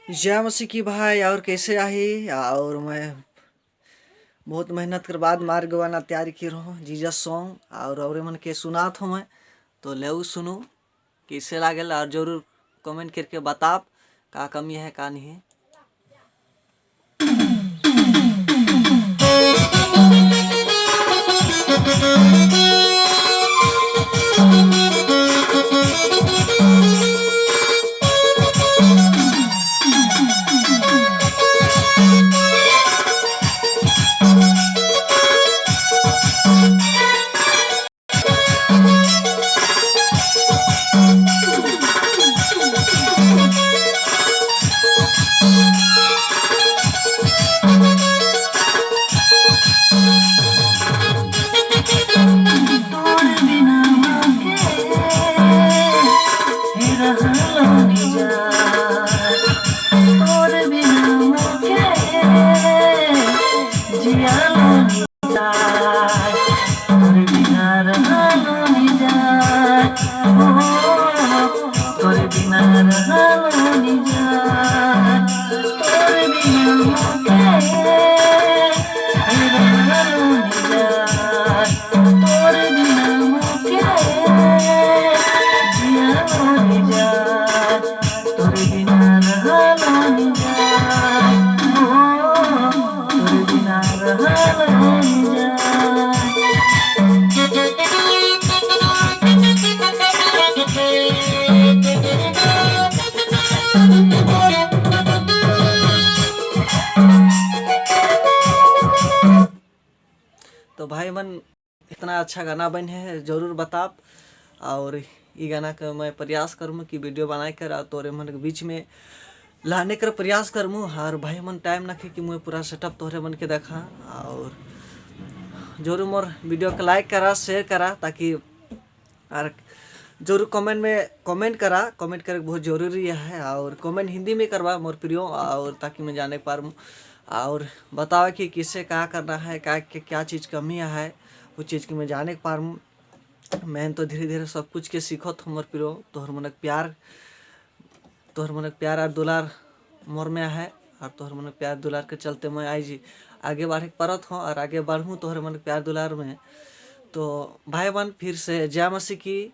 जय मसीह की भाई। और कैसे आही? और मैं बहुत मेहनत के बाद मार्ग गाना तैयार की रहो जीसस सॉन्ग और मन के सुनात हूँ मैं, तो ले सुनो कैसे लागल और जरूर कमेंट करके बताब का कमी है का नहीं है। तोर बिना मोके रहलो नी जाए, तोर बिना मोके जियालो नी जाए, तोर बिना रहलो नी जाए, ओ तोर बिना रहलो नी जाए, तोर बिना मोके रहलो नी जाए, तोर बिना मोके जियालो नी जाए, तोर बिना रहलो नी जाए, ओ तोर बिना रहलो नी जाए। तो भाई मन इतना अच्छा गाना बन है जरूर बताब। और ये गाना का मैं प्रयास करूँ कि वीडियो बनाए कर और तोरे मन के बीच में लाने कर प्रयास करूँ। और भाई मन टाइम ना कि मुझे पूरा सेटअप तोरे मन के देखा। और जरूर मोर वीडियो को लाइक करा, शेयर करा, ताकि और जरूर कमेंट में कमेंट करा। कमेंट करे बहुत ज़रूरी है। और कमेंट हिंदी में करवा मोर प्रियो, और ताकि मैं जाने पारूँ और बतावा कि किसे क्या करना है, क्या क्या चीज़ कमी है, वो चीज़ की मैं जाने पारूँ। मैं तो धीरे धीरे सब कुछ के सीखत हूँ मोर प्रियो। तोहर मनक प्यार, तोहर मनक प्यार और दुलार मोर में है, और तोहर मनक प्यार दुलार के चलते मैं आज आगे बढ़े परत हूँ और आगे बढ़ूँ तोहर मनक प्यार दुलार में। तो भाई बहन फिर से जय मसीह की।